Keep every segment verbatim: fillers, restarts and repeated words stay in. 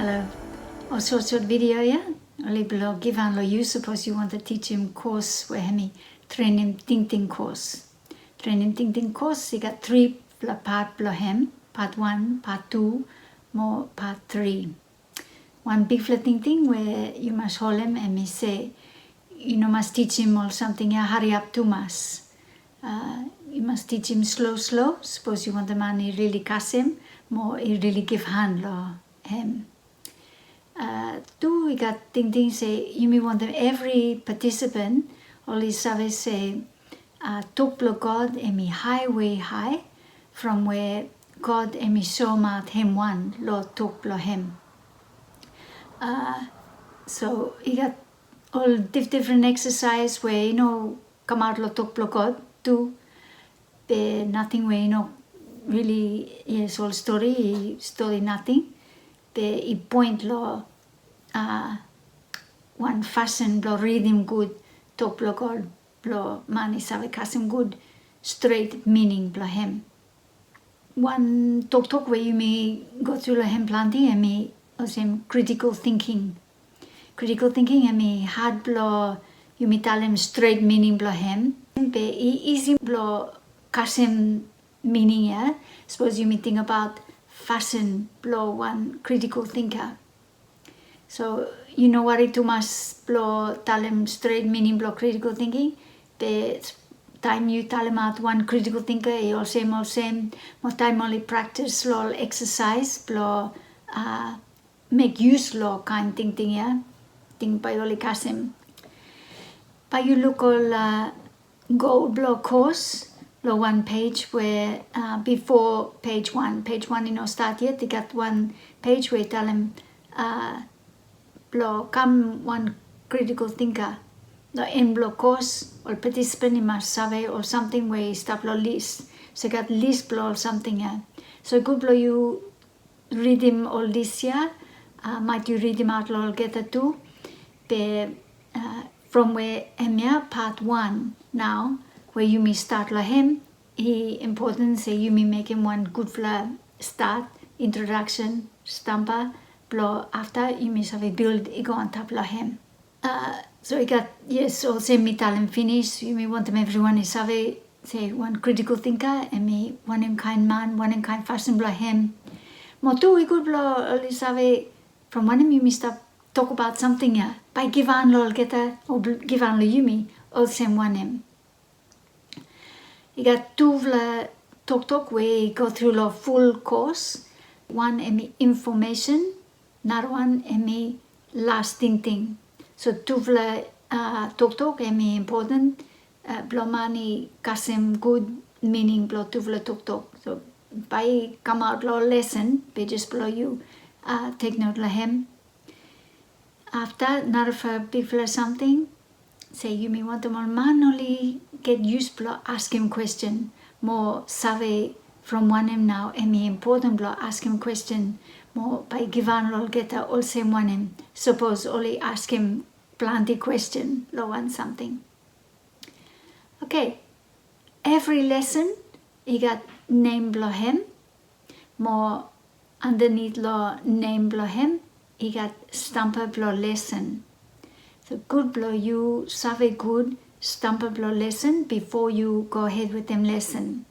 Ol sotsot vidio ya oli blong givhan long yu sapos yu wantem tijim kos we hemi trenem tingting kos. Trenem tingting kos i gat tripela pat blong hem, pat wan, pat tu, mo pat tri. Wan bigfala tingting we yu mas holem hemi se yu no mas tijim ol samting ya hariap tumas. Yu mas tijim slo slo sapos yu wantem man i rili kasem mo i rili givhan long hem. Tu i gat tingting se yumi wantem evri patisipan oli save se tok blong God hemi hae we hae from we God hemi soemaot hem wan long tok blong hem. So i gat ol difdifren eksasaes we i no kamaot long tok blong God tu. Be nating we i no rili, yes, ol stori i stori nating. Be i poen long wan fasin blong ridim gud tok blong God blong man i save kasem gud stret mining blong hem. Wan toktok we yumi go tru long hem plante hemi olsem critical thinking. Critical thinking hemi had blong yumi talem stret mining blong hem. Be i isi blong kasem mining ya sapos yumi tingbaot fasin blong wan critical thinker. So yu no wari tumas blong talem stret mining blong critical thinking. Be taem yu talemaot wan critical thinker i olsem olsem, mo taem oli praktis long ol eksasaes blong mek yus long kaen tingting ya, ting bae oli kasem. Bae yu luk ol gol blong kos long wan pej we bifo pej wan. Pej wan i no stat yet, i gat wan pej we i talem blong kam wan critical thinker. Long en blong kos ol patisipan i mas save ol samting we i stap long lis. So i gat lis blong ol samting ya. So i gud blong yu ridim ol lis ya. Maet yu ridimaot long olgeta tu. Be from we hemia pat wan nao we yumi stat long hem, i impoten se yumi mekem wan gudfala stat, introdaksen, stamba blong afta yumi save bild i go antap long hem. So i gat, yes, olsem mi talem finis, yumi wantem evriwan i save se wan critical thinker hemi wanem kaen man, wanem kaen fasin blong hem. Mo tu i gud blong oli save from wanem yumi stap tokbaot samting ya, bae givhan long olgeta o givhan long yumi olsem wanem. I gat tufala toktok we i go tru long ful kos. Wan hemi infomesen, narawan hemi las tingting. So tufala toktok hemi impoten blong man i kasem gud mining blong tufala toktok. So bae i kamaot long lesen, be jes blong yu teknot long hem. Afta narafala bigfala samting se yumi wantem ol man oli get yus blong askem kwesten mo save from wanem nao hemi impoten blong askem kwesten mo bae givhan long olgeta olsem wanem sapos oli askem plante kwesten long wan samting. Oke, evri lesen i gat nem blong hem mo andanit long nem blong hem i gat stamba blong lesen. So gud blong yu save gud stamba blong lesen bifo yu gohed wetem lesen.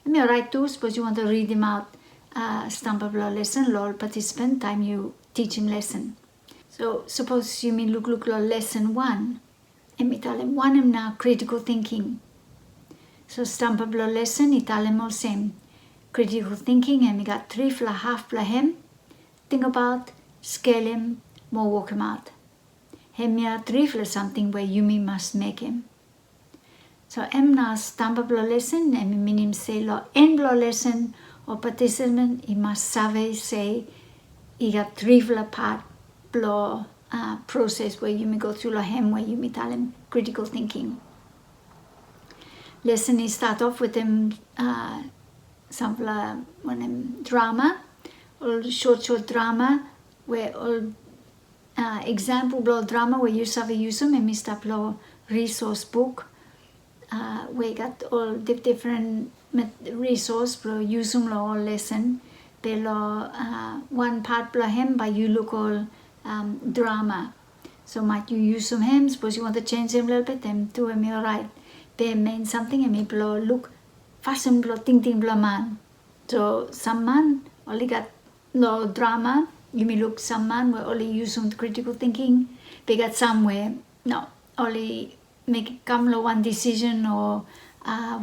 Hemi oraet tu sapos yu wantem ridimaot stamba blong lesen long ol patisipan taem yu tijim lesen. So sapos yumi lukluk long lesen wan, hemi talem wanem nao critical thinking. So stamba blong lesen i talem olsem, critical thinking hemi gat trifala haf blong hem: tingbaot, skelem mo wokemaot. Hemia trifala samting we yumi mas mekem. So hem nao stamba blong lesen, hemi minim se long en blong lesen ol patisipan i mas save se i gat trifala pat blong proses we yumi go tru long hem we yumi talem critical thinking. Lesen i stat of wetem samfala wanem drama, ol sotsot drama we ol eksampol blong drama we yu save yusum hemi stap long risos buk we i gat ol difdifren risos blong yusum long ol lesen. Be long wan pat blong hem bae yu luk ol drama. So maet yu yusum hem, sapos yu wantem jenis hem lelebet, hem tu hemi oraet. Be mein samting hemi blong luk fasin blong tingting blong man. So sam man oli gat long drama, yumi luk sam man we oli yusum critical thinking, be i gat sam we no, oli mekem kam long wan decision o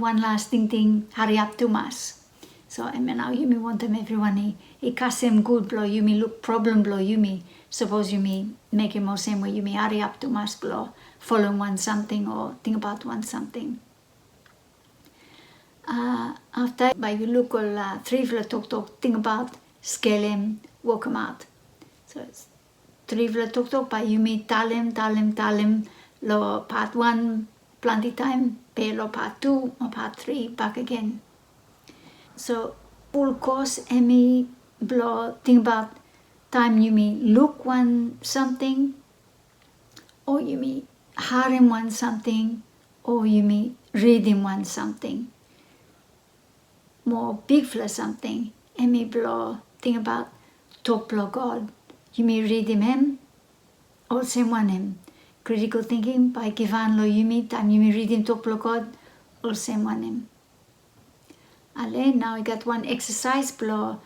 wan las tingting hariap tumas. So hemia nao yumi wantem evriwan i kasem gud blong yumi luk problem blong yumi, sapos yumi mekem olsem we yumi hariap tumas blong folem wan samting o tingbaot wan samting. Afta bae yu luk ol trifala toktok, tingbaot, skelem, wokemaot. So trifala toktok bae yumi talem, talem, talem long pat wan plante taem, be long pat tu o pat tri bakegen. So ful kos hemi blong tingbaot taem yumi luk wan samting, o yumi harem wan samting, o yumi ridim wan samting. Moa bigfala samting hemi blong tingbaot tok blong God. Yumi ridim hem olsem wanem? Critical thinking bae givhan long yumi taem yumi ridim tok blong God olsem wanem? Ale, nao i gat wan eksasaes blong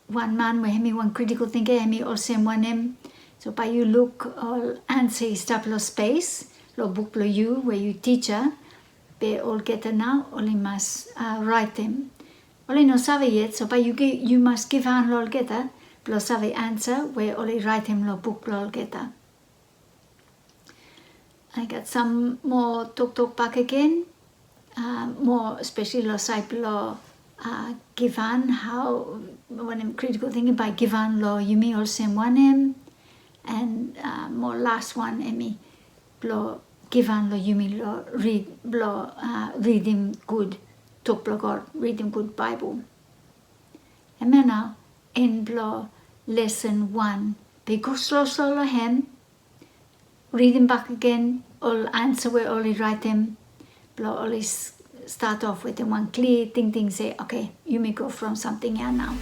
wan man we hemi wan critical thinker, hemi olsem wanem. So bae yu luk ol ansa i stap long spes long buk blong yu we yu tija, be olgeta nao oli mas raetem. Oli no save yet, so bae yu mas givhan long olgeta blong save ansa we oli raetem long buk blong olgeta. I gat sam moa toktok bakegen, moa speseli long saed blong givhan, hao wanem critical thinking bae givhan long yumi olsem wanem. And moa las wan hemi blong givhan long yumi long rid, blong ridim gud tok blong God, ridim gud Baebol. Hemia nao en blong lesen wan. Be go sloslo long hem, ridim bakegen ol ansa we oli raetem, blong oli stat of wetem wan klia tingting se, oke, yumi go from samting ya nao.